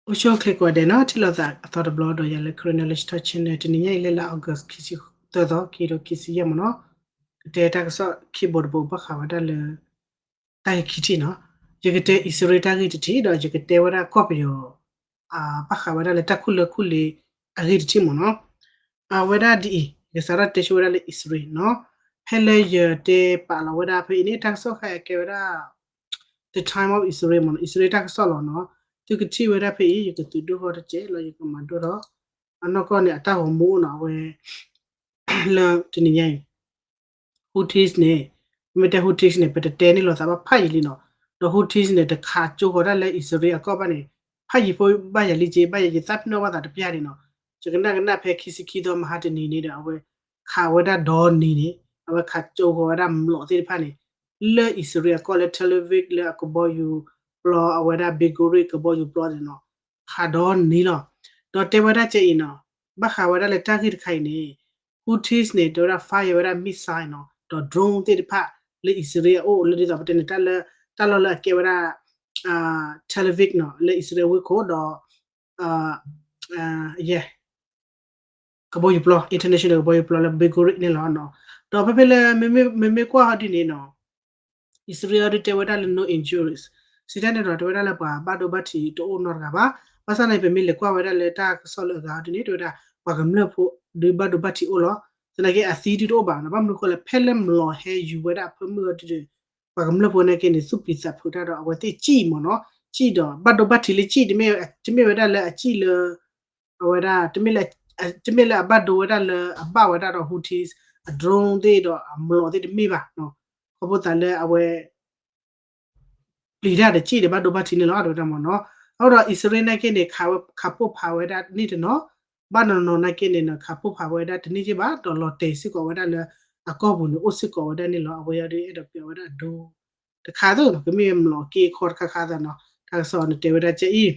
အိၣ်ဆူၣ်အိၣ်ချ့ကိးဂၤဒဲးနီၤ, ထံၣ်လိာ်သးအသီတဘျီဒီးယၤလၢ Karen Knowledge Talk Channel တနံၤညါအံၤလၢလါ August ခံဆံသၢသီ ခံကထိခံဆံယဲၢ်မ့ၢ်နီၤ, ကတဲတၢ်ကစီၣ်ခံဘိတဘိ ဘၣ်ဃးဝဲဒၣ်လၢ တၢ်ဂ့ၢ်ခံထံၣ်နီၤ, ယကတဲအံၣ်စရ့လးတၢ်ဂ့ၢ်တထံၣ် ဒီးယကတဲဝဲဒၣ်ကီၢ်ပယီၤ ဘၣ်ဃးဝဲဒၣ်လၢတၢ်ခူၣ်လၢခူၣ်လ့အဂ့ၢ်တထံၣ်မ့ၢ်နီၤ. အဝဲဒၣ်ဒ်အံၤ ယကစးထီၣ်တဲဆိဝဲဒၣ်လၢအံၣ်စရ့လးနီၤ, ဖဲလၢယတဲပာ်လီၤဝဲဒၣ်ဖဲအံၤန့ၣ် တၢ်ကစီၣ်ခဲအံၤကဲဝဲဒၣ် The Time of Israel မ့ၢ်နီၤ, အံၣ်စရ့လးတၢ်ကစီၣ်လီၤနီၤ. သုကထံၣ်ဝဲဒၣ်ဖဲအံၤ ယကသုးဒိၣ်ထီၣ်တစဲးလီၤ ယကမၤဒိၣ်ထီၣ်, အနီၢ်ကီၢ်န့ၣ် အတၢ်ဂီၤမူအိၣ်နီၤ, အဝဲ လၢတနံၤညါအံၤ Houthis န့ၣ်, မ့မ့ၢ်တဲ Houthis န့ၣ် ပတတဲန့ၢ်လိာ်သးဘၣ်ဖးယံာ်လံနီၤ, ဒီး Houthis န့ၣ် တခးကၠိဃီၤဒၣ်လၢအံၣ်စရ့လးအကီၢ်ဘၣ်န့ၣ် ဖးယံာ်ဖိဘၣ်ယၤလံက့ ဘၣ်ယၤယသးပ့ၤနီၣ်ဘၣ်သးတပျၢ်ဒံးနီၤ, ယကနၣ်ကနၣ်ဖဲခံဆံခံသီမဟါတနံၤန့ၣ်ဒီး အဝဲ ခးဝဲဒၣ်ဒီနံၤန့ၣ် အဝဲခးကၠိဃီၤဝဲဒၣ်မျိာ်သ့ၣ်တဖၣ်န့ၣ် လၢအံၣ်စရ့လးအကီၢ်လၢ Tel Aviv လၢအကဘီယူၤပျီ အဝဲဒၣ် Ben Gurion ကဘီယူၤပျီန့ၣ်နီၤ, ခးဒီနံၤလီၤ. ဒီးတဲဝဲဒၣ်ကဲအံၤနီၤ, ဘၣ်ဃးဝဲဒၣ်လၢတၢ်ဂ့ၢ်တခါအံၤန့ၣ် Houthis န့ၣ် တဲဝဲဒၣ် fire ဝဲဒၣ် missile နီၤ ဒီး drone သ့ၣ်တဖၣ် လၢအံၣ်စရ့လးအအိၣ်လၢဒ်သိးပတဲန့ၣ် တၢ်လၢ တၢ်လီၢ်လၢအကဲဝဲဒၣ် Tel Aviv နီၤ လၢအံၣ်စရ့လးဝ့ၢ်ခိၣ်ဒီး ယဲ ကဘီယူၤပျီ international ကဘီယူၤပျီလၢ Ben Gurion န့ၣ်လီၤ. ဒီးဖဲဖဲလၢ မ့မ့ၢ်ကွၢ်ဟီဒ်န့ၣ်နီၤ အံၣ်စရ့လးဒုးတဲဝဲဒၣ်လၢ no injuries စံးတၢ်န့ၣ်ဒီး တဲဝဲဒၣ်လၢပှၤဘၣ်ဒိဘၣ်ထံးတအိၣ်နီတဂၤဘၣ်. ဘၣ်ဆၣ်န့ၣ် ပမ့ၢ်လဲၤကွၢ်ဝဲဒၣ်လၢတၢ်ကစီၣ်လၢအဂၤဟီဒ်န့ၣ် တဲဝဲဒၣ် ပှၤကမျၢၢ်ဖိဒုးဘၣ်ဒိဘၣ်ထံးအိၣ်လီၤ.သနာ်က့အသံဒုးတအိၣ်ဘၣ်နီၤ, ဘၣ်မနုၤဃိလဲၣ် ဖဲလၢမျိာ်ဟဲယူၤဝဲဒၣ်အဖၢမုၢ်အီၤဒုး ပှၤကမျၢၢ်ဖိနာ်က့န့ၣ် သူၣ်ပျံၤသးဖုးတၢ်ဒီး အဝဲသ့ၣ်စံၣ်မ့ၢ်နီၤ, စံၣ်ဒီး ဘၣ်ဒိဘၣ်ထံးလၢစံၣ် တမ့ၢ်ဝဲဒၣ်လၢအစံၣ်လၢ အဝဲဒၣ် တမ့ၢ်လၢအဘၣ်ဒိဝဲဒၣ်လၢအဘၣ်ဝဲဒၣ်ဒီး Houthis အ drone သ့ၣ်ဒီးအမျိာ်သ့ၣ်တမ့ၢ်ဘၣ်, ခီဖျိသးလၢအဝဲ ပျံၤတၢ်ဒီးစံၣ်ဒီးဘၣ်ဒိဘၣ်ထံးန့ၣ်လီၤ တဲဝဲဒၣ်မ့ၢ်နီၤ. အဃိဒီးအံၣ်စရ့လးနာ်က့န့ၣ် ခးပိၢ်ဖးဝဲဒၣ်န့ၣ်တနီၤ, ဘၣ်နီၢ်နီၢ်နာ်က့န့ၣ်နီၤ ခးပိၢ်ဖးဝဲဒၣ်တန့ၢ်က့ဘၣ် ဒီးလီၤတဲာ်စ့ၢ်ကီးဝဲဒၣ်လၢ အကီၢ်ပူၤန့ၣ် အိၣ်စ့ၢ်ကီးဝဲဒၣ်န့ၣ်လီၤ. အဝဲအံၤဒုးအဲၣ်ဒိးပျးဝဲဒၣ်အဒိ တခါသ့ၣ်နီၤ ကမ့ၢ်မျိာ်က့အခီတခါခါသးနီၤ တၢ်ကစီၣ်န့ၣ်တဲဝဲဒၣ်ကဲအံၤ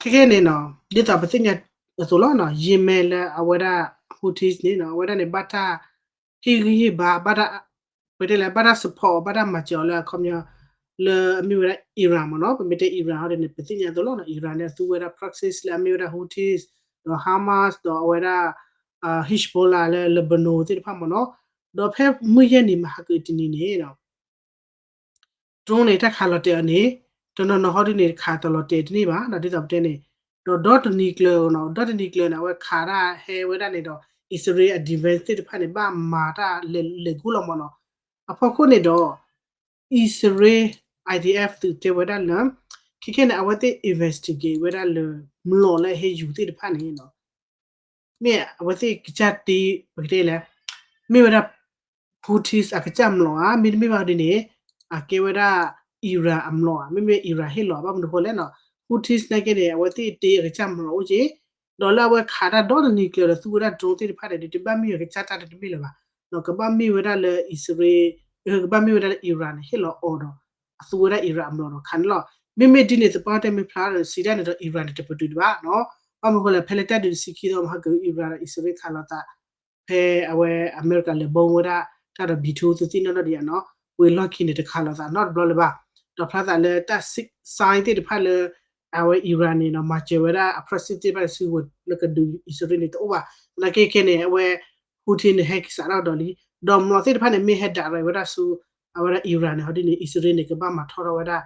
ခဲကဲန့ၣ်နီၤ ဒ်သိးပသ့ၣ်ညါအသိးလီၤနီၤ ယံာ်မဲလၢအဝဲဒၣ် Houthis န့ၣ်နီၤ အဝဲဒၣ်န့ၣ် ဘၣ်တၢ်ဟ့ၣ်ဂံၢ်ဟ့ၣ်ဘါ ဘၣ်တၢ် ပတဲလဲၣ် ဘၣ်တၢ် support အီၤ ဘၣ်တၢ်မၤစၢၤအီၤလၢအခီပညီ လၢအမ့ၢ်ဝဲဒၣ် Iran မ့ၢ်နီၤ ပမ့ၢ်တဲ Iran ဟီဒ်န့ၣ် ပသ့ၣ်ညါအသိးလီၤနီၤ Iran န့ၣ် အသူဝဲဒၣ် proxies လၢအမ့ၢ်ဝဲဒၣ် Houthis ဒီး Hamas ဒီးအဝဲဒၣ် Hezbollah လၢ Lebanon သ့ၣ်တဖၣ်မ့ၢ်နီၤ ဒီးဖဲမုၢ်ယဲၢ်နံၤမဟါကအံၤတနံၤန့ၣ် drone န့ၣ် တၢ်ခးလီၤတဲာ်အီၤန့ၣ် တနီၤနီၤဟီဒ်န့ၣ် ခးတလီၤတဲာ်တန့ၢ်ဘၣ်နီၤ ဒ်သိးပတဲန့ၣ် ဒီးဒီတနံၤကျၢၤနီၤ ဒီတနံၤကျၢၤန့ၣ် အဝဲခးတၢ်ဟဲဝဲဒၣ်န့ၣ်ဒီး အံၣ်စရ့လးအ defense သ့ၣ်တဖၣ်န့ၣ် ဘၣ်မၤတၢ်လဲၤဂိၢ်လီၤမ့ၢ်နီၤ အဖီခိၣ်န့ၣ်ဒီး အံၣ်စရ့လး I D F သုးတဲဝဲဒၣ်လၢ ခဲခဲန့ၣ် အဝဲသ့ၣ် investigate ဝဲဒၣ်လၢ မျိာ်လၢအဟဲယူၤသ့ၣ်တဖၣ်န့ၣ်နီၤ မ့ၢ်အဝဲသ့ၣ်ကစၢ်တ့ ပကတဲလဲၣ် မ့ၢ်ဝဲဒၣ် Houthis အကစၢ်မျိာ်ဧါ မ့တမ့ၢ်ဘၣ်ဒ်န့ၣ် အကဲဝဲဒၣ် Iran အမျိာ်ဧါ မ့မ့ၢ် Iran ဟ့ၣ်လီၤ ဘၣ်မနုၤဃိလဲၣ်နီၤ Houthis နာ်က့န့ၣ် အဝဲသ့ၣ်တ့အကစၢ်မျိာ်အိၣ်က့ ဒီးလၢအဝဲခးတၢ်ဒီတနံၤကျၢၤဒီး သူဝဲဒၣ် drone သ့ၣ်တဖၣ်န့ၣ် ဒ်တဘၣ်မ့ၢ်အကစၢ်တၢ်တမ့ၢ်လၢၤဘၣ် ကဘၣ်မ့ၢ်ဝဲဒၣ်လၢအံၣ်စရ့လး ကဘၣ်မ့ၢ်ဝဲဒၣ်လၢ Iran န့ၣ် ဟ့ၣ်လီၤအီၤဒီး အသူဝဲဒၣ် Iran အမျိာ်ဒီးခးန့ၣ်လီၤ. မ့မ့ၢ်ဒ်န့ၣ် သပှၢ်တၢၢ်မ့ၢ်ဖျါဒီး စံးတၢ်န့ၣ်ဒီး Iran န့ၣ် တပတုာ်ဒံးဘၣ်နီၤ. ဘၣ်မနုၤဃိလဲၣ် ဖဲလၢတၢ်ဒုးတဆံခံသီမဟါက Iran ဒီးအံၣ်စရ့လးခးလိာ်သး ဖဲအဝဲအမဲရကၤလဲၤဘီဝဲဒၣ် တၢ်ဒီး B two သုးသ့ၣ်နီၣ်ထီၣ်ဒံးဧါနီၤ ဝံၤလီၢ်ခံန့ၣ် တခးလိာ်သးနီတဘျီလၢၤဘၣ်. ဒီးဖျါသးလၢတၢ် sign သ့ၣ်တဖၣ်လၢ အဝဲ Iran န့ၣ်နီၤ မၤစၢၤဝဲဒၣ်အ proxy သ့ၣ်တဖၣ်စုဝဲလၢကဒုးအံၣ်စရ့လးန့ၣ်တအိၣ်ဘၣ်. သနာ်က့ခဲန့ၣ် အဝဲ Houthi န့ၣ် ဟဲက့ၤစးထီၣ်ဒီးလံ ဒီးမျိာ်သ့ၣ်တဖၣ်န့ၣ် မ့ၢ်ဟဲဒၣ်ရဲၣ်ဝဲဒၣ်ဆူ အဝဲဒၣ် Iran န့ၣ် ဟီဒ်န့ၣ် အံၣ်စရ့လးန့ၣ် ကဘၣ်မၤထီထီၣ်ဝဲဒၣ်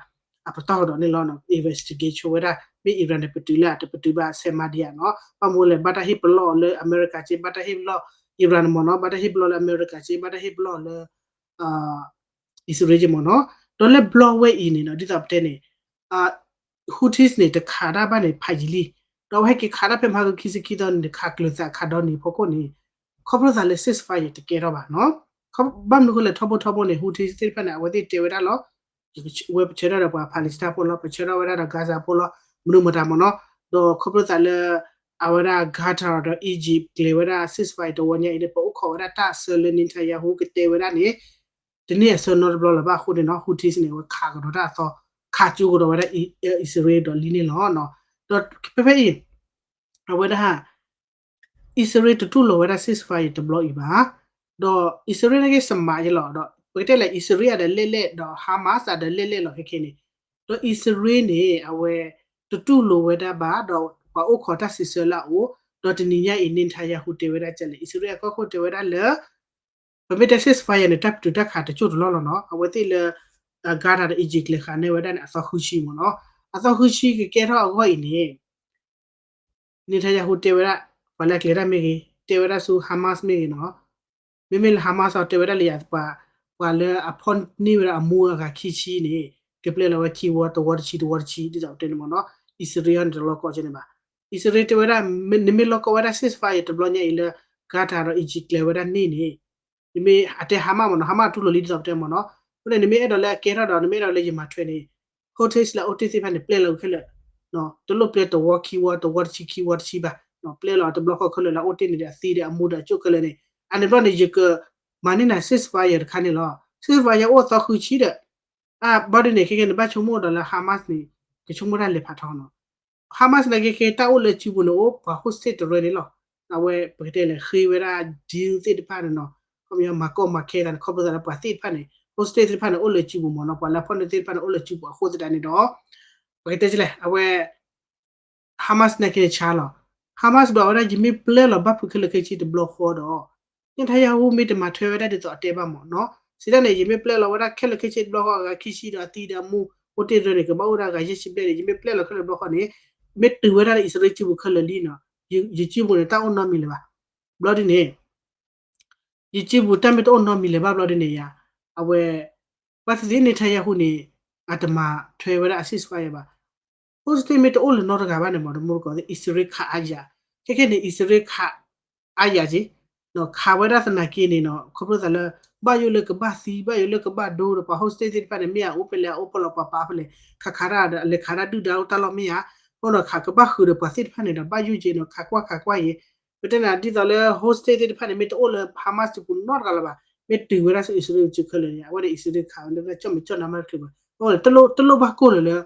အပတီၢ်ဒီးန့ၣ်လီၤ investigate ဆိဝဲဒၣ် မ့ၢ် Iran န့ၣ် ပတုာ်လၢတပတုာ်ဘၣ် ဆဲးမၤဒံးဧါနီၤ. ဘၣ်မနုၤလဲၣ် ဘၣ်တၢ်ဟ့ၣ်ပလီၢ်လၢအမဲရကၤက့ ဘၣ်တၢ်ဟ့ၣ်ပလီၢ် Iran န့ၣ်မ့ၢ်နီၤ ဘၣ်တၢ်ဟ့ၣ်ပလီၢ်လၢအမဲရကၤက့ ဘၣ်တၢ်ဟ့ၣ်ပလီၢ်လၢ အံၣ်စရ့လးက့မ့ၢ်နီၤ. ဒီးလၢဘျီဝဲအံၤန့ၣ်နီၤ ဒ်သိးပတဲန့ၣ် Houthis န့ၣ် တခးတၢ်ဘၣ်န့ၣ် ဖးယံာ်လံ. ဒီးအဝဲဟဲက့ၤခးတၢ်ဖဲမဟါကခံဆံခံသီန့ၣ် ခးကျၢၤသးခးဒီနံၤဖီခိၣ်န့ၣ် ခီဖျိသးလၢ ceasefire တကဲထီၣ်ဘၣ်နီၤ. ဘၣ်မနုၤဃိလဲၣ် ထီဘိထီဘိန့ၣ် Houthis သ့ၣ်တဖၣ်န့ၣ် အဝဲသ့ၣ်တဲဝဲဒၣ်လီၤ ဝဲပဆၢထၢၣ်ဒီးပှၤ Palestine ဖိလီၤ ပဆၢထၢၣ်ဝဲဒၣ်ဒီး Gaza ဖိလီၤ မနုၤမတၤမ့ၢ်နီၤ. ဒီးခီဖျိသးလၢ အဝဲဒၣ် Qatar ဒီး Egypt ကျဲၤဝဲဒၣ် ceasefire တဝီညါအံၤန့ၣ် ပအိၣ်ခိးဝဲဒၣ်တၢ်အဆၢလၢ Netanyahu ကတဲဝဲဒၣ်န့ၣ် တန့ၢ်အဆၢနီတဘျီလၢၤဘၣ်အဃိန့ၣ်နီၤ Houthis န့ၣ် အဝဲခးကဒီးတၢ်အသီ ခးကၠိကဒီးဝဲဒၣ် အံၣ်စရ့လးဒီးလံန့ၣ်လီၤ. ဒီးဖဲဖဲအံၤ အဝဲဒၣ် အံၣ်စရ့လးတတူၢ်လိာ်ဝဲဒၣ် ceasefire တဘျီအံၤဘၣ်. ဒီးအံၣ်စရ့လးနာ်က့ စမးယဲလီၤ ဒီးပကတဲလဲၣ် အံၣ်စရ့လးဒီးလဲၣ်လဲၣ် ဒီး Hamas ဒီးလဲၣ်လဲၣ်လီၤခဲခဲန့ၣ်. ဒီးအံၣ်စရ့လးန့ၣ် အဝဲ တတူၢ်လိာ်ဝဲဒၣ်ဘၣ် ဒီးပှၤအိၣ်ခိးတၢ်စံးဆၢလၢအအိၣ်, ဒီးတနံၤညါအံၤ Netanyahu တဲဝဲဒၣ်ကလဲၣ်, အံၣ်စရ့လးအကီၢ်ခိၣ်တဲဝဲဒၣ်လၢ ပမ့ၢ်တဲ ceasefire န့ၣ် တၢ်ပတုာ်တၢ်ခးတကၠိၢ်တလီၢ်လီၤနီၤ, အဝဲသ့ၣ်လၢ Gaza ဒီး Egypt ကျဲၤဃာ်န့ၢ်ဝဲဒၣ်န့ၣ် အသီဃုဆံမ့ၢ်နီၤ, အသီဃုဆံကကဲထီၣ်အဂီၢ်အံၤန့ၣ် Netanyahu တဲဝဲဒၣ် ပှၤလၢအကျဲၤတၢ်မ့ၢ်ဂ့ၤ, တဲဝဲဒၣ်ဆူ Hamas မ့ၢ်ဂ့ၤနီၤ, မ့မ့ၢ်လၢ Hamas အီၤ တဲဝဲဒၣ်လၢယၤ ပှၤလၢအဖီၣ်န့ၢ်ဝဲဒၣ်အမူအဂၤခံဆံန့ၣ် ကပျဲလီၤဝဲခံဝီတဝီတဆံတဝီတဆံ ဒ်သိးပတဲန့ၣ်မ့ၢ်နီၤ, အံၣ်စရ့လးန့ၣ် တလီၢ်ကီၢ်ကဲန့ၣ်ဘၣ်. အံၣ်စရ့လးတဲဝဲဒၣ် နမ့ၢ်လီၢ်ကီၢ်ဝဲဒၣ် ceasefire တဘျီညါအံၤလၢ Gaza ဒီး Egypt ကျဲၤဝဲဒၣ်န့ၢ်န့ၣ် နမ့ၢ်အတဲ Hamas မ့ၢ်နီၤ, Hamas တူၢ်လိာ်လံ ဒ်သိးပတဲမ့ၢ်နီၤ, အဃိန့ၣ် နမ့ၢ်အဲၣ်ဒိးလၢအကဲထီၣ်ဒီး နမ့ၢ်အဲၣ်ဒိးလၢယမၤထွဲန့ၣ် hostage လၢအအိၣ်တ့ၢ်သ့ၣ်တဖၣ်န့ၣ် ပျဲလီၤခဲလၢာ်, တလိၣ်ပျဲတဝီခံဝီတဝီတဆံခံဝီတဆံဘၣ်, ပျဲလီၤတဘျီဃီခဲလၢာ်လၢအအိၣ်တ့ၢ်န့ၣ်ဒီးအသံဒီးအမူဒီးအကၠိၣ်ခဲလၢာ်န့ၣ်, အန့ၣ်ဘျီန့ၣ် ယကမၤန့ၢ်နၤ ceasefire တခါန့ၣ်လီၤ. ceasefire အိၣ်သီဃုဆံဒီး အဘျီဒ်န့ၣ် ခဲကဲန့ၣ် ဘၣ်ဆိကမိၣ်ဒီးလၢ Hamas န့ၣ် ကဆိကမိၣ်တၢ်လဲၤဖးထီနီၤ. Hamas န့ၣ် ခဲကဲတၢ်အိၣ်လၢစုပူၤန့ၣ် အိၣ်ပှၤ hostage တရၢန့ၣ်လီၤ. အဝဲပကတဲလဲၣ် ဃ့ဝဲဒၣ် deal သ့ၣ်တဖၣ်န့ၣ်နီၤ, ခီပညီမၤကီမၤခဲသးန့ၣ် ခီဖျိသးလၢပှၤသ့ၣ်တဖၣ်န့ၣ် hostage သ့ၣ်တဖၣ်န့ၣ် အိၣ်လၢစုပူၤမ့ၢ်နီၤ, ပှၤလၢအဖီၣ်န့ၢ်သ့ၣ်တဖၣ်န့ၣ် အိၣ်လၢစုပူၤအဃိသတးန့ၣ်ဒီး ပကတဲလဲၣ် အဝဲ Hamas န့ၣ်က့န့ၣ်ဆါလီၤ. Hamas ဒွးဝဲဒၣ် ယမ့ၢ်ပျဲလီၤဘၣ်ဖုးခဲလၢာ်ခဲဆ့တဘျီဃီဒီး Netanyahu မ့ၢ်တမၤထွဲဝဲဒၣ်ဒ်သိးအတဲဘၣ်မ့ၢ်နီၤ, စံးဒ်န့ၣ် ယမ့ၢ်ပျဲလီၤဝဲဒၣ်ခဲလၢာ်ခဲဆ့တဘျီဃီ အဂၤခံဆံဒီးအသံဒီးအမူ အိၣ်တ့ၢ်တရၢန့ၣ် ကဘၣ်အိၣ်ဒၣ်အဂၤယဲၢ်ဆံဘျဲၣ်န့ၣ် ယမ့ၢ်ပျဲလီၤခဲလၢာ်တဘျီဃီန့ၣ် မ့ၢ်တုၤဝဲဒၣ်လၢအံၣ်စရ့လးစုပူၤခဲလၢာ်လံနီၤ, ယစုပူၤန့ၣ် တၢ်အိၣ်နီတမံၤလၢၤဘၣ်. ဘျီဒ်န့ၣ် ယစုပူၤတၢ်မ့ၢ်တအိၣ်နီတမံၤလၢၤဘၣ်ဘျီဒ်န့ၣ်ယၤ, အဝဲ ဘၣ်သ့ၣ်သ့ၣ် Netanyahu န့ၣ် အတမၤထွဲဝဲဒၣ်အ ceasefire ဘၣ်. hostage မ့ၢ်တအိၣ်လၢၤနီတဂၤဘၣ်န့ၣ်မ့ၢ် တမူတကိးသ့ၣ် အံၣ်စရ့လးခးအါယၤ, ခဲကဲန့ၣ် အံၣ်စရ့လးခးအါယၤက့, ခးဝဲဒၣ်သနာ်က့န့ၣ်နီၤ ခီဖျိသးလၢ ဘၣ်ယိၣ်လၢကဘၣ်သံ ဘၣ်ယိၣ်လၢကဘၣ်ဒိဒီး ပှၤ hostage သ့ၣ်တဖၣ်န့ၣ် မ့ၢ်အအိၣ်ဖဲလဲၣ် အအိၣ်ဖဲလဲၣ် ပှၤပာ်ဖဲလဲၣ် ခးခးတၢ်ဒီး အလဲၤခးတၢ်ဒုၣ်ဒါအိၣ်တၢ်လီၢ်မ့ၢ်ဧါ, အဃိဒီးခးကဘၣ်ဃုာ်ဒီးပှၤသ့ၣ်တဖၣ်န့ၣ်ဒီး ဘၣ်ယိၣ်က့နီၤ ခးကွၢ်ခးကွၢ်ယဲ, ပတဲနၤဒ်သိးလၢ hostage သ့ၣ်တဖၣ်န့ၣ် မ့ၢ်တအိၣ်လၢ Hamas စုပူၤနီတဂၤလၢၤဘၣ်, မ့ၢ်တုၤဝဲဒၣ်ဆူအံၣ်စရ့လးစုခဲလၢာ်န့ၣ် အဝဲဒၣ်အံၣ်စရ့လးခးဝဲဒၣ် ကၠီၣ်မဲာ်ကၠီၣ်နါမ့ၢ်တချုးဘၣ်, အဃိန့ၣ် တလိၣ်ဘၣ်ကိၢ်လၢၤလၢ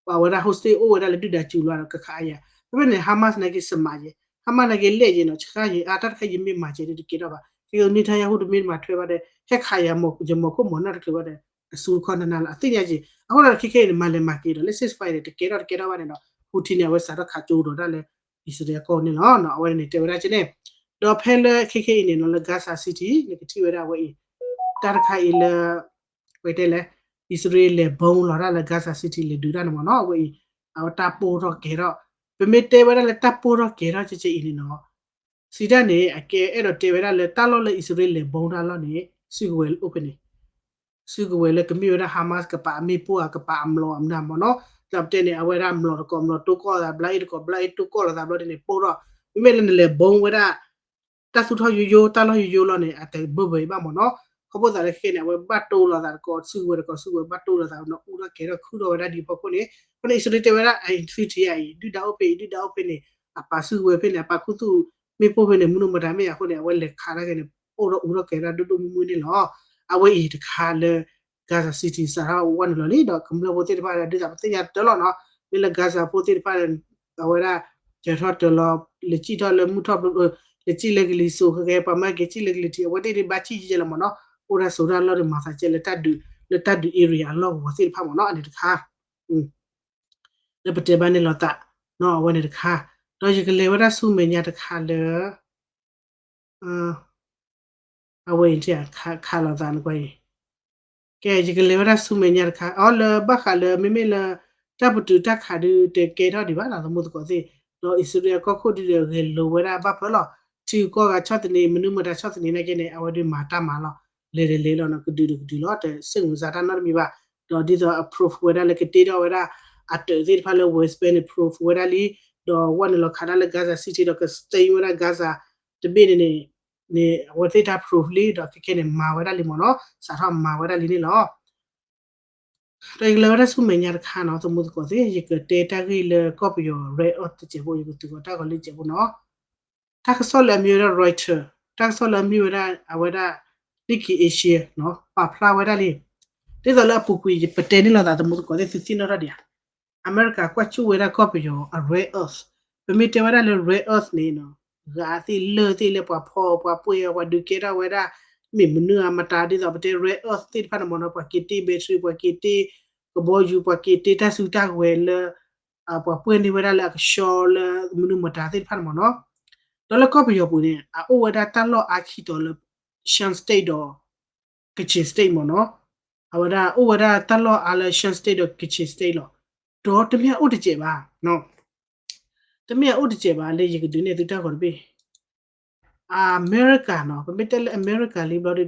ပှၤဝဲဒၣ် hostage အိၣ်ဝဲဒၣ်လၢဒုၣ်ဒါစုလီၤဒီးကခးအါယၤ, ဖဲဖဲန့ၣ် Hamas နာ်က့ စမးယဲ, Hamas နာ်က့ လဲၣ်ယဲနီၤ ဆှါယဲ အါတၢ်တခါယမ့ၢ်မၤကဲဒီးတကဲထီၣ်ဘၣ်, ခဲကဲ Netanyahu တမ့ၢ်မၤထွဲဘၣ်ဒီး ဟဲခးယၤ ယမၤခိၣ်မၤနၢ်တချုးဘၣ်ဒီး အစူတခီနနၤလီၤ အသ့ၣ်ညါက့, အဃိဒီးခဲကဲအံၤန့ၣ် မၤလဲၤမၤက့ၤဒီး လၢ ceasefire န့ၣ် တကဲထီၣ်တကဲထီၣ်ဘၣ်န့ၣ်ဒီး Putin န့ၣ် အဝဲစးထီၣ်ခးကၠိဒီးဒၣ်လၢ အံၣ်စရ့လးကီၢ်န့ၣ်လီၤ. အဝဲန့ၣ်တဲဝဲဒၣ်ကဲန့ၣ်, ဒီးဖဲလၢခဲကဲအံၤန့ၣ်နီၤ လၢ Gaza City နကထံၣ်ဝဲဒၣ်အဝဲအံၤ တၢ်တခါအံၤလၢ ပတဲလဲၣ် အံၣ်စရ့လးလဲၤ bomb လီၤတၢ်လၢ Gaza City လဲၤဒုးတၢ်န့ၣ်မ့ၢ်နီၤ အဝဲအံၤ အဝဲတၢ်ပိၢ်ထီၣ်ကဲၤထီၣ်, ပမ့ၢ်တဲဝဲဒၣ်လၢတၢ်ပိၢ်ထီၣ်ကဲၤထီၣ်ကဲကဲအံၤန့ၣ်နီၤ စံးတၢ်န့ၣ် အကဲအဲၣ်ဒိးတဲဝဲဒၣ်လၢတၢ်လီၢ်လၢအံၣ်စရ့လးလဲၤ bomb တၢ်လီၢ်န့ၣ် စုကဝဲၤအိၣ်ဖဲန့ၣ် စုကဝဲၤလၢကမ့ၢ်ဝဲဒၣ် Hamas ကပာ်အမ့ၣ်ပိၢ်ဧါ ကပာ်အမျိာ်အမနုၤမ့ၢ်နီၤ, ဒီးပတဲန့ၣ် အဝဲဒၣ်မျိာ်တကိးမျိာ်တိၢ်ကီၢ်သး ဘျါအ့ၣ်တကိးဘျါအ့ၣ်တိၢ်ကီၢ်လိာ်သးဘျီဒ်န့ၣ် ပိၢ်ထီၣ်, မ့မ့ၢ်လၢနလဲၤ bomb ဝဲဒၣ် တၢ်သူၣ်ထီၣ်ယိယိ တၢ်လီၢ်ယိယိလီၤန့ၣ် အတဘၢဘၢအံၤဘၣ်မ့ၢ်နီၤ, ခီဖျိသးလၢခဲကဲန့ၣ် အဝဲဘၣ်တိၢ်လိာ်သးတကိး စုကဝဲၤတကိးစုကဝဲၤ ဘၣ်တိၢ်လိာ်သးနီၤ အူထီၣ်ကဲၤထီၣ်ခုၣ်ထီၣ်ဝဲဒၣ်ဒ်အဖီခိၣ်န့ၣ်, အဃိန့ၣ် အံၣ်စရ့လးတဲဝဲဒၣ် အံၤ treaty အံၤ ဒုၣ်ဒါအိၣ်ဖဲအံၤ ဒုၣ်ဒါအိၣ်ဖဲန့ၣ် အပာ်စုကဝဲၤဖဲန့ၣ် အပာ်ခူသူၣ်မ့ၣ်ပိၢ်ဖဲန့ၣ် မနုၤမတၤမ့ၢ်အဃိန့ၣ် အဝဲလဲၤခးတၢ်ကဲန့ၣ် အိၣ်ဒီးအူထီၣ်ကဲၤထီၣ်ဒိၣ်ဒိၣ်မုၢ်မုၢ်န့ၣ်လီၤ. အဝဲအံၤတခါလၢ Gaza City စးထီၣ်ဝဲန့ၣ်လီၤလံ ဒီးကမျၢၢ်ဖိသ့ၣ်တဖၣ်ဒုးသးပသ့ၣ်ညါတၢ်လီၤနီၤ, မ့ၢ်လၢ Gaza ဖိသ့ၣ်တဖၣ် အဝဲဒၣ် တၢၤထီၣ်တၢၤလီၤ လဲၤစံၣ်ထီၣ်လၢမုၢ်ထီၣ်ဘျိ လဲၤစံၣ်လၢကလံၤစိး ခဲကဲ ပှၤမၢက့ၤစံၣ်လၢကလံၤထံး အဝဲသ့ၣ်န့ၣ်ဘၣ်စံၣ်ယဲလီၤမ့ၢ်နီၤ, အိၣ်ဒၣ်ဆိးတၢ်လီၢ်ဒီးမၤသးကဲလၢ လၢတၢ်ဒုး area အလီၢ်ကဝီၤသ့ၣ်တဖၣ်မ့ၢ်နီၤ အန့ၣ်တခါ လၢပတဲဘၣ်န့ၣ်လီၤသး အဝဲန့ၣ်တခါ, ဒီးယကလဲၤဝဲဒၣ်ဆူမဲာ်ညါတခါလၢ အဝဲအံၤ ခးလိာ်သးနကွၢ်အံၤ, ကဲ ယကလဲၤဝဲဒၣ်ဆူမဲာ်ညါတခါ အီၤလၢဘၣ်ဃးလၢ မ့မ့ၢ်လၢ တၢ်ပတုာ်တၢ်ခးဒုး တကဲထီၣ်ဒံးဘၣ်နီၤ သမူသကိးသ့ၣ်, ဒီးအံၣ်စရ့လးကီၢ်ခိၣ်ဒုးဒီး ဂဲၤလိာ်ဝဲဒၣ်ဘၣ်ဖၢလီၤ, ထံဂုၤကီၢ်ဂၤဆီၣ်သနံး မနုၤမတၤဆီၣ်သနံးနာ်က့န့ၣ် အဝဲဒုးမၤတၢ်မၤလီၤ, လဲၤတလဲၤလီၤနီၤ ကဒုးတကဒုးလီၤ တစ့ၣ်မုာ်စးတၢ်နီတမံၤဘၣ်, ဒီးဒ်သိးအ proof ဝဲဒၣ်လၢကတ့ထီၣ်ဝဲဒၣ် အတၢၤသ့ၣ်တဖၣ်လၢ West Bank န့ၣ် proof ဝဲဒၣ်လံ, ဒီးဝဲန့ၣ်လီၤခးဒၣ်လၢ Gaza City ဒီးက stay ဝဲဒၣ် Gaza တဘ့ၣ်န့ၣ်န့ၣ် န့ၣ် အဝဲသ့ၣ်တၢ် proof လံ ဒီးခဲကဲန့ၣ် မၤဝဲဒၣ်လံမ့ၢ်နီၤ စးထီၣ်မၤဝဲဒၣ်လံန့ၣ်လီၤ. ဒီးယကလဲၤဝဲဒၣ်ဆူမဲာ်ညါတခါနီၤ သမူသကိးသ့ၣ် ယကတဲတၢ်ဂ့ၢ်လၢကီၢ်ပယီၤ rare earth တစဲးဖိ ယကသုးဂီၤတၢ်ဂီၤလၢစဲးဖိနီၤ. တၢ်ကစီၣ်လၢအမ့ၢ်ဝဲဒၣ် Reuters တၢ်ကစီၣ်လၢအမ့ၢ်ဝဲဒၣ် အဝဲဒၣ် Nikkei Asia နီၤ ပာ်ဖျါဝဲဒၣ်လံ ဒ်သိးလၢအပူၤကွံာ် ယပတဲန့ၣ်လိာ်သး သမူသကိးသ့ၣ် သုသ့ၣ်နီၣ်ထီၣ်ဒံးဧါ. အမဲရကၤကွၢ်ကၠူၣ်ဝဲဒၣ်ကီၢ်ပယီၤအ rare earth, ပမ့ၢ်တဲဝဲဒၣ်လၢ rare earth န့ၣ်နီၤ ဂၤသ့ၣ်လၢၢ်သ့ၣ်လၢပှၤဖီအီၤ ပှၤပှ့ၤအီၤ ပှၤဒုးကဲထီၣ်ဝဲဒၣ် မ့ၢ်မနုၤအမတၤ ဒ်သိးပတဲ rare earth သ့ၣ်တဖၣ်န့ၣ်မ့ၢ်နီၤ ပှၤက့ၤတ့ battery ပှၤက့ၤတ့ ကဘီယူၤ ပှၤက့ၤတ့တၢ်စုတၢ်ကဝဲၤလၢ ပှၤပှ့ၤန့ၢ်ဝဲဒၣ်လၢအကဆှီလၢမနုၤမတၤသ့ၣ်တဖၣ်န့ၣ်မ့ၢ်နီၤ. ဒီးလၢကီၢ်ပယီၤပူၤန့ၣ် အအိၣ်ဝဲဒၣ်တၢ်လီၢ်အါခံတီၤလၢ Shan State ဒီး Kachin State မ့ၢ်နီၤ. အဝဲဒၣ်အိၣ်ဝဲဒၣ်တၢ်လီၢ်အါလၢ Shan State ဒီး Kachin State လီၤ. ဒီးတမ့ၢ်အအိၣ်တစဲးဘၣ် တမ့ၢ်အအိၣ်တစဲးဘၣ်လၢယကဒုးနဲၣ်သုတၢ်ဂီၤတဘ့ၣ် အမဲရကၤနီၤ, ပမ့ၢ်တဲလၢအမဲရကၤလံဘျီဒုဒီး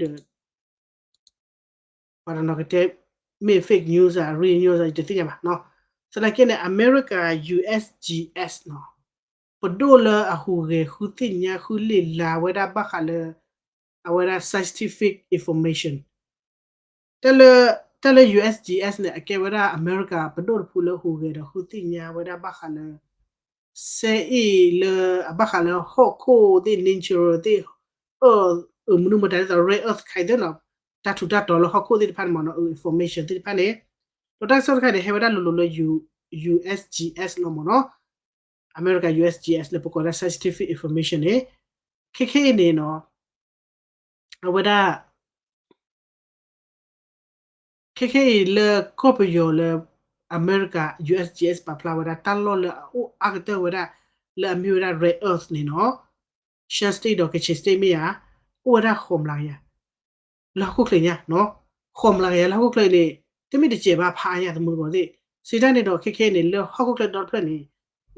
ပှၤတနီၤကတဲ မ့ၢ် fake news အ real news အ ယတသ့ၣ်ညါဘၣ်နီၤ. သနာ်က့န့ၣ် အမဲရကၤ U S G S နီၤ, ပဒိၣ်လၢအဟူးဂဲၤဃုသ့ၣ်ညါဃုလ့ၢ်လၤဝဲဒၣ်ဘၣ်ဃးလၢ အဝဲဒၣ် scientific information တၢ်လၢ တၢ်လၢ U S G S န့ၣ် အကဲဝဲဒၣ်အမဲရကၤပဒိၣ်တဖုလၢဟူးဂဲၤဒီးဃုသ့ၣ်ညါဝဲဒၣ်ဘၣ်ဃးလၢ စဲအ့ၣ်လၢအဘၣ်ဃးလၢဟီၣ်ခိၣ်သ့ၣ် nature သ့ၣ် အၢ မနုၤမတၤဒ်သိး rare earth ခါအံၤသ့ၣ်နီၤ, တၢ်ထူးတၢ်တီၤလၢဟီၣ်ခိၣ်သ့ၣ်တဖၣ်န့ၣ်မ့ၢ်နီၤ information သ့ၣ်တဖၣ်န့ၣ်, ဒီးတၢ်ကစီၣ်တခါန့ၣ် ဟဲဝဲဒၣ်လိၤလိၤလၢ U S G S လီၤမ့ၢ်နီၤ, အမဲရကၤ U S G S လၢပကိးဒၣ် scientific information န့ၣ်, ခဲခဲအံၤန့ၣ်နီၤ အဝဲဒၣ် ခဲခဲအံၤလၢကီၢ်ပယီၤလၢ အမဲရကၤ U S G S ပာ်ဖျါဝဲဒၣ်တၢ်လီၢ်လၢအအိၣ်အါကတၢၢ်ဝဲဒၣ် လၢအမ့ၢ်ဝဲဒၣ် rare earth န့ၣ်နီၤ, Shan State ဒီး Kachin State မ့ၢ်ဧါ, အိၣ်ဝဲဒၣ်ဃိးမျးကယၤ လၢဟီၣ်ခိၣ်ချၢညါနီၤ, ဃိးမျးကယၤလၢဟီၣ်ခိၣ်ချၢအံၤန့ၣ် တမ့ၢ်တစဲးဘၣ်ဖးအါညါသမူသကိးသ့ၣ်, စံးတၢ်န့ၣ်ဒီးခဲခဲအံၤန့ၣ် လၢဟီၣ်ခိၣ်ချၢဒီတဖျၢၣ်န့ၣ်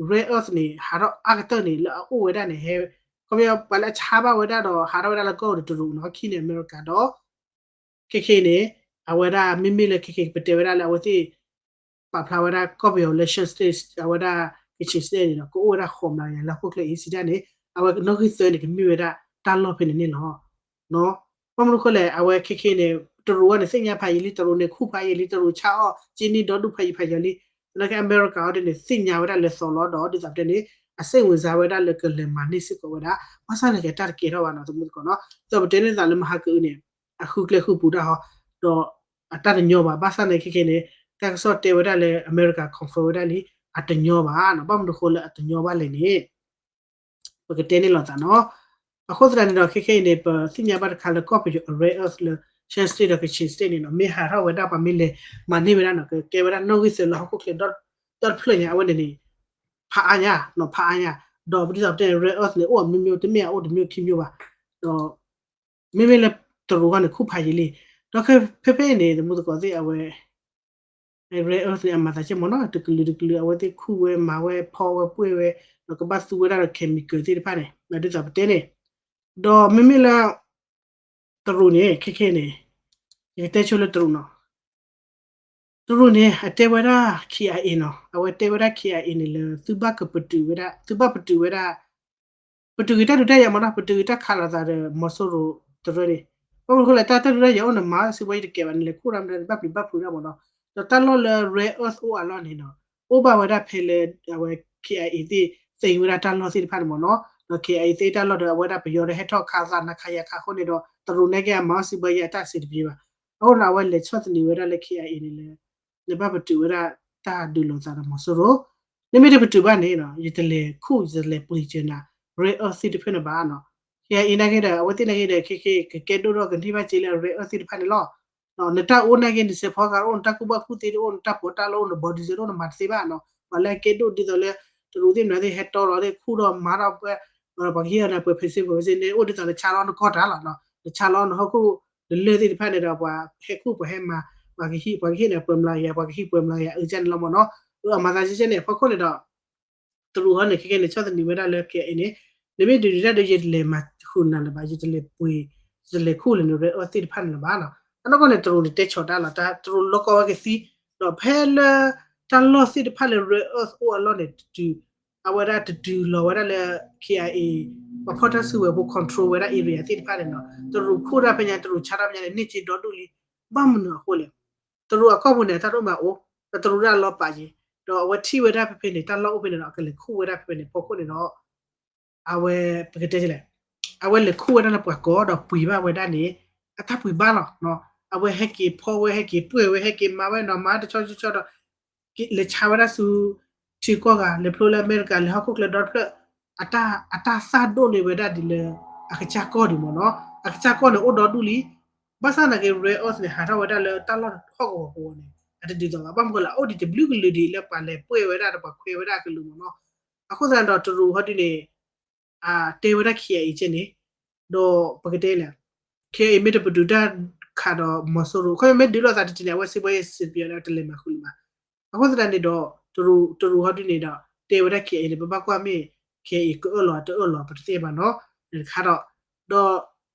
rare earth န့ၣ် ဟးထီၣ်အါကတၢၢ်န့ၣ် လၢအအိၣ်ဝဲဒၣ်န့ၣ် ဟဲ ခီပညီပှၤလၢအဆါဘၣ်ဝဲဒၣ်ဒီး ဟးထီၣ်ဝဲဒၣ်လၢကီၢ်အိၣ်ဒီးတရူးနီၤ, ခံန့ၣ်အမဲရကၤဒီး ခဲခဲအံၤန့ၣ် အဝဲဒၣ်မ့မ့ၢ်လၢခဲခဲပတဲဝဲဒၣ်လၢအဝဲသ့ၣ် ပာ်ဖျါဝဲဒၣ်ကီၢ်ပယီၤလၢ Shan State အဝဲဒၣ် Kachin State န့ၣ်ဒီး ကအိၣ်ဝဲဒၣ်ဃိးမျးကယၤလၢဟီၣ်ခိၣ်ချၢအံၤ စံးတၢ်န့ၣ် အဝဲနီၣ်ဂံၢ်သၢန့ၣ် ကမ့ၢ်ဝဲဒၣ်တၢ်လီၢ်ဖဲန့ၣ်န့ၣ်လီၤ. ဘၣ်မနုၤဃိလဲၣ် အဝဲခဲခဲန့ၣ် တရူးအံၤန့ၣ် သ့ၣ်ညါဖးယံာ်လံ, တရူးန့ၣ်ခူၣ်ဖးယံာ်လံ, တရူးဆါအီၣ်က့နံၣ်ဒီဒူၣ်ဖးယံာ်ဖးယီၤလံ, သနာ်က့အမဲရကၤအံၤဒ်န့ၣ် သ့ၣ်ညါဝဲဒၣ်လဲၤသိးလီၤဒီး ဒ်သိးပတဲန့ၣ် အစိတ်ဝင်စားဝဲဒၣ်လၢကလဲၤမၤန့ၢ်စ့ၢ်ကီးဝဲဒၣ် ဘၣ်ဆၣ်န့ၣ်ကဲတၢ်တကဲထီၣ်ဘၣ်နီၤ သမူသကိးနီၤ, ဒ်သိးပတဲန့ၣ်သးလၢမဟါကအုန့ၣ် အဃုကျဲဃုပူၤတၢ်ဟီ ဒီးအတၢ်တညီဘၣ်, ဘၣ်ဆၣ်န့ၣ်ခဲခဲန့ၣ် တၢ်ကစီၣ်တဲဝဲဒၣ်လၢအမဲရကၤ confirm ဝဲဒၣ်လံ အတညီဘၣ်နီၤ, ဘၣ်မနုၤဃိလၢအတညီဘၣ်လဲၣ်န့ၣ် ပကတဲန့ၣ်လိာ်သးနီၤ. အဃိသတးန့ၣ်ဒီး ခဲခဲအံၤန့ၣ် ပသ့ၣ်ညါဘၣ်တခါလၢကီၢ်ပယီၤအ rare earth လၢ Shan State ဒီး Kachin State န့ၣ်နီၤ မ့ၢ်ဟးထီၣ်ဝဲဒၣ်ပှၤမ့ၢ်လဲၤမၤန့ၢ်ဝဲဒၣ်နီၤ ကကဲဝဲဒၣ်နီၣ်ဂံၢ်သၢလၢဟီၣ်ခိၣ်ချၢဒီတဖျၢၣ်ညါ အဝဲန့ၣ်န့ၣ် ဖးအါညါနီၤ ဖးအါညါ, ဒီးပဒ်သိးပတဲန့ၣ် rare earth န့ၣ် အိၣ်အမျိုးမျိုး တမ့ၢ်အအိၣ်တမျိုးခံမျိုးဘၣ်, ဒီး မ့မ့ၢ်လၢတရူးခီန့ၣ် ခူၣ်ဖးယံာ်လံ, ဒီးဖဲဖဲအံၤန့ၣ် သမူသကိးသ့ၣ်အဝဲ rare earth န့ၣ် အမၤသးကဲမ့ၢ်နီၤ တကလုာ်တကလုာ် အဝဲသ့ၣ်ခူၣ်ဝဲမၤဝဲဖီဝဲပှဲၤဝဲ ဒီးကဘၣ်သူဝဲဒၣ်ဒီး chemical သ့ၣ်တဖၣ်န့ၣ် ဒ်သိးပတဲန့ၣ်, ဒီးမ့မ့ၢ်လၢ တရူးန့ၣ် ခဲခဲန့ၣ် ယကတဲဆိလၢတရူးနီၤ တရူးန့ၣ် အတဲဝဲဒၣ် K I A နီၤ အဝဲတဲဝဲဒၣ် K I A န့ၣ်လၢ သုဘၣ်ကပတုာ်ဝဲဒၣ် သုဘၣ်ပတုာ်ဝဲဒၣ် ပတုာ်က့ၤတၢ်ဒုးတၢ်ယၤမ့ၢ်နီၤ ပတုာ်က့ၤတၢ်ခးလိာ်သးဒီးမီၤစိရိၤတရၢန့ၣ်, ဘၣ်မနုၤဃိလဲၣ် တၢ်ဒုးတၢ်ယၤအိၣ်န့ၣ် မၤစံးဝဲယတကဲဘၣ်န့ၣ် လဲၤခိၣ်တၢ်မနုၤ ဘၣ်ပျံၤဘၣ်ဖုးတၢ်မ့ၢ်နီၤ, ဒီးတၢ်လီၢ်လၢ rare earth အိၣ်အလီၢ်န့ၣ်နီၤ အိၣ်ဘၣ်ဝဲဒၣ်ဖဲလၢ အဝဲ K I A သ့ၣ် သ့ဝဲဒၣ်တၢ်လီၢ်သ့ၣ်တဖၣ်န့ၣ်မ့ၢ်နီၤ, ဒီး K I A သ့ၣ်တၢ်လီၢ်ဒီး အဝဲဒၣ်ပယီၤဒီးဟဲထီၣ်ခးသးနၤခးယၤခးအဃိန့ၣ်ဒီး တရူးန့ၣ်က့ၤအမၤအီၣ်စံးဘၣ်ယၤအတၢ်စံးတပျ့ၤဘၣ်, အဃိန့ၣ် အဝဲလဲၤဆီၣ်သနံးဝဲဒၣ်လၢ K I A န့ၣ်လၢ လဲၤဘၣ်ပတုာ်ဝဲဒၣ်တၢ်ဒုးလိာ်သးဒီးမီၤစိရိၤ, နမ့ၢ်တပတုာ်ဘၣ်န့ၣ် ယတလဲၤခိၣ် ယတလဲၤပှ့ၤစၢၤနၤ rare earth သ့ၣ်တဖၣ်န့ၣ်ဘၣ်နီၤ, K I A နာ်က့ဒီး အဝဲသ့ၣ်နာ်က့ဒီး ခဲခဲ ကကဲဒိၣ်ထီၣ်ကန့ၢ်ဘၣ်စ့လၢ rare earth သ့ၣ်တဖၣ်န့ၣ်လီၤ, နတၢ်အိၣ်နာ်က့ နစဲးဖီကၤအိၣ် နတၢ်ကူၣ်ဘၣ်ကူၣ်သ့တအိၣ် နတၢ်ပီးတၢ်လီအိၣ် န body စ့တအိၣ် နမၤတသ့ဘၣ်နီၤ, ပှၤလၢအကဲဒိၣ်ဒ်သိးလၢ တရူးသ့ၣ်မနုၤသ့ၣ် ဟဲတီလီၤသ့ၣ်ခူၣ်ဒီးမၤထီၣ်ပှဲၤ ပှၤကဟ့ၣ်အီၤန့ၣ် ပှဲၤဖဲစ့ပှဲၤဖဲစ့န့ၣ် အိၣ်ဒ်သိးလၢဆါလီၤနကီၢ်တၢ်လီၤနီၤ, နဆါလီၤနဟီၣ်ခိၣ် နလၢၢ်သ့ၣ်တဖၣ်န့ၣ်ဒီး ပှၤဟဲခူၣ်ပှၤဟဲမၤ ပှၤကဟ့ၣ် ပှၤကဟ့ၣ်န့ၣ် ပှဲၤမျးကယၤ ပှၤကဟ့ၣ်ပှဲၤမျးကယၤ အၢကၢ်န့ၣ်လီၤမ့ၢ်နီၤ, အမၤသးကဲကဲန့ၣ် အဖီခိၣ်န့ၣ်ဒီး တရူးဟီန့ၣ် ခဲကဲန့ၣ် ဆီၣ်သနံးဝဲဒၣ်လၢ K I A န့ၣ် နမ့ၢ်ဒုးဒုးတၢ်ဒီး ယတလဲၤမၤဃုာ်နၤလၢၤဘၣ် ယတလဲၤပှ့ၤ ယတလဲၤခူၣ်လၢန rare earth သ့ၣ်တဖၣ်န့ၣ်လၢၤဘၣ်နီၤ, အနီၢ်ကီၢ်န့ၣ် တရူးန့ၣ် တဲဆီၣ်တၢ်လီၤ တၢ်တရူးလီၤကီဝဲကသံ, ဒီးဖဲလၢ တၢ်လီၢ်သ့ၣ်တဖၣ်လၢ rare earth အိၣ်အလီၢ်န့ၣ် တတုၤ အဝဲဒၣ်တတုၤလီၤဝဲဒၣ်လၢ K I A ပှၤဖီၣ်တၢ်စုကဝဲၤဖိ control ဝဲဒၣ် area သ့ၣ်တဖၣ်န့ၣ်နီၤ, တရူးခူၣ်တၢ်ဖဲညါ တရူးဆါတၢ်ဖဲညါန့ၣ် န့ၢ်စ့ဒီဒူၣ်လံ, ဘၣ်မနုၤအဃိလဲၣ်, တရူးအကီၢ်ပူၤန့ၣ် အတၢ်တအိၣ်မၤအိၣ်, ဒီးတရူးဒၣ်လီၤပာ်က့ၤ, ဒီးအဝဲထံၣ်ဝဲဒၣ်ဖဲဖဲန့ၣ် တၢ်လီၢ်အိၣ်ဖဲန့ၣ်ဒီး အကလဲၤခူၣ်ဝဲဒၣ်ဖဲဖဲန့ၣ် ဖီခိၣ်န့ၣ်ဒီး အဝဲ ပကတဲလဲၣ်, အဝဲလဲၤခူၣ်ဝဲဒၣ်လၢပှၤကိးဒီးပှ့ၤဘၣ်ဝဲဒၣ်န့ၣ် အတၢ်ပှ့ၤဘၣ်လီၤ, အဝဲဟဲက့ၤဖီဝဲ ဟဲက့ၤပှဲၤဝဲ ဟဲက့ၤမၤဝဲနီၤ မၤတဆီဆီဆီဒီး လဲၤဆါဝဲဒၣ်ဆူ ထံကီၢ်ဂၤ လဲၤဖျိလၢအမဲရကၤ လဲၤဟီၣ်ခိၣ်ချၢဒီတဖျၢၣ် အတၢ် အတၢ်သၣ်ဒိၣ်န့ၢ်ဝဲဒၣ်ဒ်လၢ အကစၢ်ကီၢ်ဒံးမ့ၢ်နီၤ, အကစၢ်ကီၢ်န့ၣ်အိၣ်ဒီဒူၣ်လံ, ဘၣ်ဆၣ်သနာ်က့ rare earth န့ၣ် ဟးထီၣ်ဝဲဒၣ်လၢတၢ်လီၢ်ဟီၣ်ကဝီၤပူၤန့ၣ် အတဒ်သိးဘၣ်. ဘၣ်မနုၤဃိလဲၣ် အအိၣ်ဒံးတဘျုးကလုာ်ဒံးလၢပှၤလဲၤပှဲၢ်ဝဲဒၣ်ဒီးပှၤခွဲးဝဲဒၣ်အကလုာ်မ့ၢ်နီၤ. အဃိသတးဒီးတရူးဟီဒုန့ၣ် တဲဝဲဒၣ် ခ့အံၤကဲန့ၣ်, ဒီးပကတဲလဲၣ်, ခ့အံၤမ့ၢ်တပတုာ်တၢ်ခးဒီးမီၤစိရိၤ ခီမ့ၢ်ဒုးလိာ်သးတထံၣ်န့ၣ် အဝဲစံးဘှဲယဲစံးပယီၤန့ၣ် တလဲၤမၤဃုာ်လၢၤဘၣ်. အဃိသတးန့ၣ်ဒီး တရူးဟီဒုန့ၣ်ဒီး တဲဝဲဒၣ်ခ့အံၤန့ၣ် ပဘၣ်ကွၢ်မ့ၢ် ခ့အံၤကအၢၣ်လီၤတအၢၣ်လီၤ ပတသ့ၣ်ညါဘၣ်နီၤ, တခါဒီး, ဒီး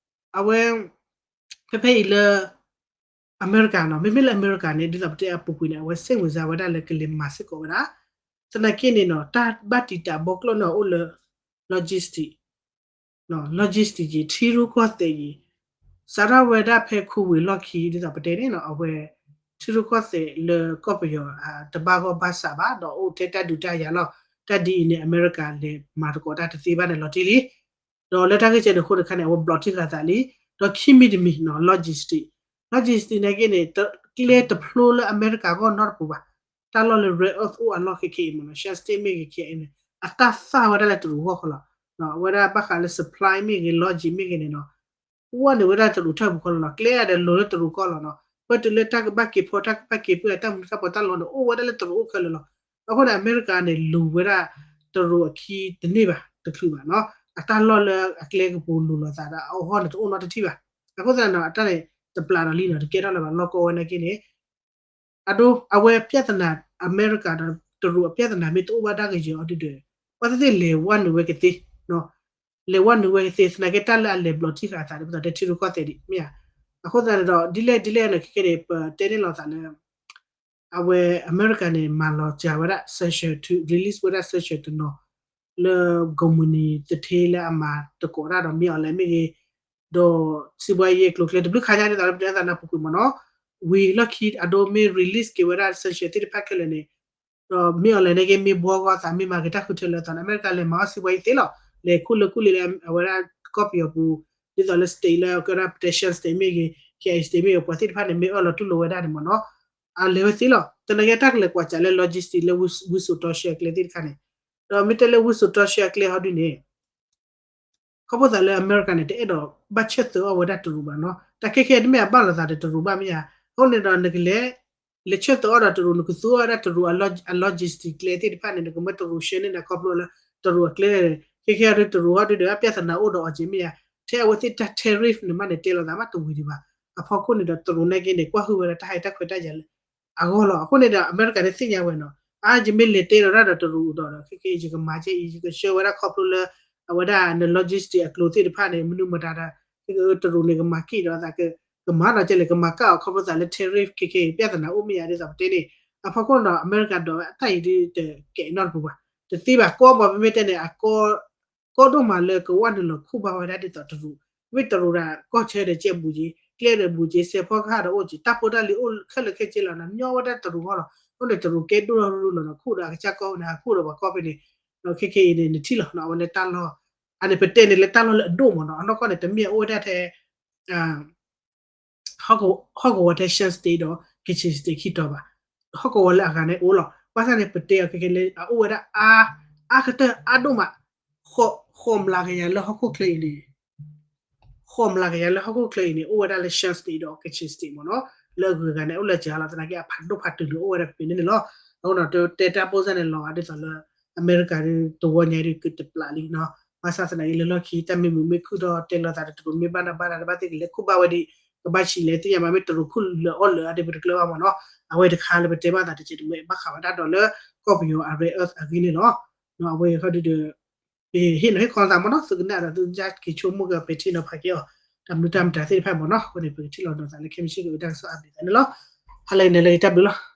အဝဲ ဖဲဖဲအံၤလၢ အမဲရကၤနီၤ မ့မ့ၢ်လၢအမဲရကၤန့ၣ် ဒ်သိးပတဲအပူၤကွံာ်န့ၣ် အဝဲစ့ၣ်မုာ်စါဝဲဒၣ်လၢကလဲၤမၤစ့ၢ်ကီးဝဲဒၣ်, သနာ်က့န့ၣ်နီၤ တၢ်ဘၣ်တံာ်တာ်ဘီကျိၣ်န့ၣ်အိၣ်လၢ logistic, logistic ယံၤ ထံရူၢ်ကီၢ်သဲးယံၤ, စးထီၣ်ဝဲဒၣ်ဖဲခူဝ့ၤလီၢ်ခံ ဒ်သိးပတဲန့ၣ်နီၤ အဝဲ ထံရူၢ်ကီၢ်သဲးလၢကီၢ်ပယီၤ တဘၣ်ဂီၢ်ဘၣ်စးဘၣ် ဒီးအိၣ်ထဲတၢ်ဒုးတၢ်ယၤလီၤ. တၢ်ဒ်အံၤန့ၣ် အမဲရကၤလဲၤမၤသကိးတၢ်တသ့ဘၣ်န့ၣ်လီၤတံၢ်လံ. ဒီးလၢတၢ်ဂ့ၢ်ကဲန့ၣ်အဃိတခါန့ၣ် အဝဲဘျီးထံၣ်ဃာ်သးလံ. ဒီးခံမံၤတမံၤနီၤ logistic, logistic နာ်က့န့ၣ် ကျဲတဖျိလၢအမဲရကၤဂီၢ်နီတပူၤဘၣ်. တၢ်လီၢ်လၢ rare earth အိၣ်အလီၢ်ခဲခဲအံၤမ့ၢ်နီၤ Shan State မ့ၢ်ဂ့ၤ ခဲအံၤန့ၣ် အတၢ်သၣ်ဝဲဒၣ်လၢတရူးဂီၢ်ဃီလီၤ. အဝဲဒၣ်ဘၣ်ဃးလၢ supply မ့ၢ်ဂ့ၤ logistic မ့ၢ်ဂ့ၤန့ၣ်နီၤ အိၣ်ဝဲန့ၣ်ဝဲဒၣ်တရူးထၢၣ်ပူၤဃီလီၤနီၤ ကျဲအံၤဒီးလိၤလၢတရူးကီၢ်လီၤနီၤ ပၢတုၤလၢတၢ်ကဘၣ်က့ၤဖီ တၢ်ကဘၣ်က့ၤပှ့ၤ တၢ်မနုၤတၢ်ပီးတၢ်လီန့ၣ် အိၣ်ဝဲဒၣ်လၢတရူးအိၣ်ခဲလၢာ်လီၤ. အဃိန့ၣ် အမဲရကၤန့ၣ် လူၤဝဲဒၣ်တရူးအခံတန့ၢ်ဘၣ် တချုးဘၣ်နီၤ အတၢ်လီၢ်လၢအကျဲကပူၤလူၤလိာ်သးဒီးအအီၣ်ဟီၣ်န့ၣ် တအိၣ်နီတထံၣ်ဘၣ်. အဃိသတးန့ၣ်ဒီး အတၢ်န့ၣ် တပျးဒီးလံနီၤ တကဲထီၣ်လၢၤဘၣ် လီၢ်ကီၢ်ဝဲနာ်က့န့ၣ် အဒိ အဝဲပြဿနာ အမဲရကၤဒီးတရူးအပြဿနာမ့ၢ်တအိၣ်ဘၣ်ဒၣ်ကယီၤအီၤဒုဒီး ပှၤသ့ၣ်သ့ၣ်လဲၤဝဲနုာ်ဝဲကသ့, လဲၤဝဲနုာ်ဝဲကသ့ သနာ်က့တၢ်လၢအလဲၤဘျီးထံၣ်ဃာ်သးဒ်ပသးတဲထံရူၢ်ကီၢ်သဲးဒံးမ့ၢ်ဧါ. အဃိသတးန့ၣ်ဒီး ဒ်လဲၣ်ဒ်လဲၣ်န့ၣ် ခဲကဲန့ၣ် ပတဲန့ၢ်လီၤသးလၢ အဝဲအမဲရကၤန့ၣ် မၤလီၤစှၤဝဲဒၣ် sanction ထု release ဝဲဒၣ် sanction တနီၤ လၢ ကုမ္ပဏီ သူဌေး လၢအမၤသကိးတၢ်ဒီး မင်းအောင်လှိုင် မ့ၢ်ဂ့ၤ, ဒီး စီးပွားရေး အကျိၤအကျဲ တဘျုးခါညါဒ်သိးလၢပတဲသးနီၤ ပူၤကွံာ်မ့ၢ်နီၤ, ဝံၤလီၢ်ခံ အဒိမ့ၢ် release က့ၤဝဲဒၣ် sanction သ့ၣ်တဖၣ်ခဲလၢာ်န့ၣ်, ဒီး မင်းအောင်လှိုင် နာ်က့ မ့ၢ်ဘှီဂီၢ်သး မ့ၢ်မၤက့ၤတၢ်ဃုထၢလၢအသးန့ၣ် အမဲရကၤလဲၤမၤအီၣ် စီးပွားရေး သ့လီၤ, လဲၤခူၣ်လၢခူၣ်လံလၢအဝဲဒၣ်ကီၢ်ပယီၤပူၤ, ဒ်သိးလၢ state လၢကဲဒၣ် potential state မ့ၢ်ဂ့ၤ, K I A state မ့ၢ်ဂ့ၤ ပှၤသ့ၣ်တဖၣ်န့ၣ် မ့ၢ်အၢၣ်လီၤတူၢ်လိာ်ဝဲဒၣ်န့ၣ်မ့ၢ်နီၤ, အလဲၤဝဲသ့လီၤ. သနာ်က့တၢ်ကလဲၤကွၢ်စးလၢ logistic လၢဝံစိာ်တီဆှၢအကျဲသ့ၣ်တခါန့ၣ်, ဒီးမ့ၢ်တဲလၢဝံစိာ်တီဆှၢအကျဲဟီဒုန့ၣ် ခီဖျိသးလၢအမဲရကၤန့ၣ် တအဲၣ်ဒိးဘၣ်ဆၢသၢအီၣ်ဝဲဒၣ်တရူးဘၣ်နီၤ, တၢ်ခဲခဲတမ့ၢ်အဘၣ်လိာ်သးဒီးတရူးဘၣ်မ့ၢ်ဧါ, အဃိန့ၣ်ဒီးနကလဲၤ လဲၤဆၢသၢအီၣ်ဒီးတရူး နကသူအီၣ်ဝဲဒၣ်တရူးအ logistic ကျဲသ့ၣ်တဖၣ်န့ၣ် နကမၢတရူးဆှၢန့ၢ်နၤခီဖျိလၢ တရူးအကျဲန့ၣ်, ခဲခဲအံၤဒုတရူးဟီဒုဒီး အပြဿနာအိၣ်ဒီးအီၤက့ၤမ့ၢ်ဧါ, ထဲအဝဲသ့ၣ်တၢ် tariff န့ၣ်မးန့ၣ် တဲလိာ်သးမးတဝံၤဒံးဘၣ်, အဖီခိၣ်န့ၣ်ဒီးတရူးနာ်က့န့ၣ် ကွၢ်ဟုၣ်ဝဲဒၣ်တၢ်ဟဲတၢ်ခွဲးတၢ်ယာ်လၢ အဂီၢ်လီၤ. အဃိန့ၣ်ဒီး အမဲရကၤန့ၣ်သ့ၣ်ညါဝဲနီၤ, အါ ယမ့ၢ်လဲၤတဲဒီးတၢ်ဒီးတရူးဒီး ခဲခဲအံၤ ယကမၤကဲအံၤ ယကဆှၢဝဲဒၣ်ခီဖျိလၢ အဝဲဒၣ်န logistic အကျိၤသ့ၣ်တဖၣ်န့ၣ် မနုၤမတၤဒီး တရူးန့ၣ် ကမၤက့ၤဒီးသး ကမၤဒီးကဲလဲၣ် ကမၤကၣ်အီၤခီဖျိသးလၢ tariff ခဲခဲအံၤ ပြဿနာအိၣ်မ့ၢ်ဧါဒ်သိးပတဲန့ၣ်, အဖီခိၣ်ဒီး အမဲရကၤဒီးအတၢ်အံၤဒုတကဲးနီတပူၤဘၣ်, တသ့ဘၣ် ကီၢ်ပှၤမ့မ့ၢ်တဲန့ၣ် အကီၢ် ကီၢ်ဒိၣ်မးလၢကဝဲနုာ်လီၤခူၣ်ဘၣ်ဝဲဒၣ်ဒ်သိးတရူး, မ့ၢ်တရူးဒၣ်ကီၢ်ဆၢဒီးကဲဘူးက့ၤ, ကျဲဒီးဘူးက့ၤ, စဲးဖီကဟၣ်ဒီးအိၣ်က့ၤ, တၢ်ဖိတၢ်လံၤအိၣ်ခဲလၢာ်ခဲဆ့လီၤနီၤ, ညီဝဲဒၣ်တရူးဂီၢ်လီၤ. အဃိန့ၣ်တရူးကဲဒိၣ်ထီၣ်ဒိၣ်လီၤနီၤ, ခူၣ်ဒီးအကစၢ်ကီၢ်န့ၣ် ဟးခူၣ်ဒီးပှၤကီၢ်ဖဲန့ၣ်, ဒီးခဲခဲအံၤန့ၣ် နထံၣ်လီၤနီၤ, အဝဲလၢတၢ်လီၢ်, အန့ၣ်ပတဲန့ၣ်လၢတၢ်လီၢ်လၢအဒိၣ်မးနီၤ, အနီၢ်ကီၢ်န့ၣ် တမ့ၢ်အအိၣ်ဝဲဒၣ်ထဲ ဟီၣ်ကဝီၤထဲ Shan State ဒီး Kachin State ခံတီၤဘၣ်, ဟီၣ်ကဝီၤလၢအဂၤန့ၣ်အိၣ်လီၤ. ဘၣ်ဆၣ်န့ၣ် ပတဲအီၤခဲခဲလၢ အအိၣ်ဝဲဒၣ်အါ, အါကတၢၢ်အါဒိၣ်မး, ဃိး, ဃိးမျးကယၤလၢဟီၣ်ခိၣ်ချၢအံၤန့ၣ်, ဃိးမျးကယၤလၢဟီၣ်ခိၣ်ချၢအံၤန့ၣ် အိၣ်ဝဲဒၣ်လၢ Shan State ဒီး Kachin State မ့ၢ်နီၤ, လၢအဂုၤအဂၤန့ၣ် အိၣ်လၢကလီၤ, သနာ်က့အဖးဒိၣ်ဖးတုၤန့ၣ် အိၣ်ဝဲဒၣ်ဖဲန့ၣ်န့ၣ်လီၤ. အဃိဒီး တဲတၢ်ပိၢ်စၢ်န့ၣ်လီၤဂာ်ဒ်သိးလၢ အမဲရကၤဒ်တဝီညါဒ်ကတပျးလံနီၤ, ဘၣ်ဆၣ်သနာ်က့လၢလီၢ်ခံ တၢ်မ့ၢ်မုာ်မ့ၢ်ခုၣ်ဒီး တဲလိာ်သးဒီးတရူးမ့ၢ်ဘၣ်နးဘၣ်နးဒီး ဘၣ်သ့ၣ်ကလဲၤခူၣ်ဘၣ်ဝဲဒံး, ကဘၣ်ဆံးလဲၤသ့ၣ်ညါဘၣ် မ့ၢ်တရူးခူၣ်လၢအီၣ်လၢအါဒ်ပတကျၢၤဘၣ်မ့ၢ်နီၤ, အဝဲတခါလၢပတဲဘၣ်သးတကဲးတမှဲ ဘၣ်ဃးဝဲဒၣ်ဒီးလၢ ကီၢ်ပယီၤအ rare earth အဂ့ၢ်န့ၣ်လီၤ. အဝဲဟီဒုဒီး ပဟ့ၣ်နီၤဟ့ၣ်ခီသးမ့ၢ်နီၤ, သုကနၣ်ဒီးသုကက့ၤဆိကမိၣ်က့ၤ ပထံၣ်နီၤဖးက့ၤအီၤ, တၢ်မနုၤတၢ်မတၤသ့ၣ်တဖၣ်မ့ၢ်နီၤ, အဃိန့ၣ် ပကထံၣ်လီၤနီၤသးလၢ ခဲမုၢ်ဆ့ၣ်ကအိၣ်တၢ်ကစီၣ် update သးန့ၣ်လီၤ. ဟါလၢအဂ့ၤန့ၣ် လၢတၢ်ဘျုးလီၤ.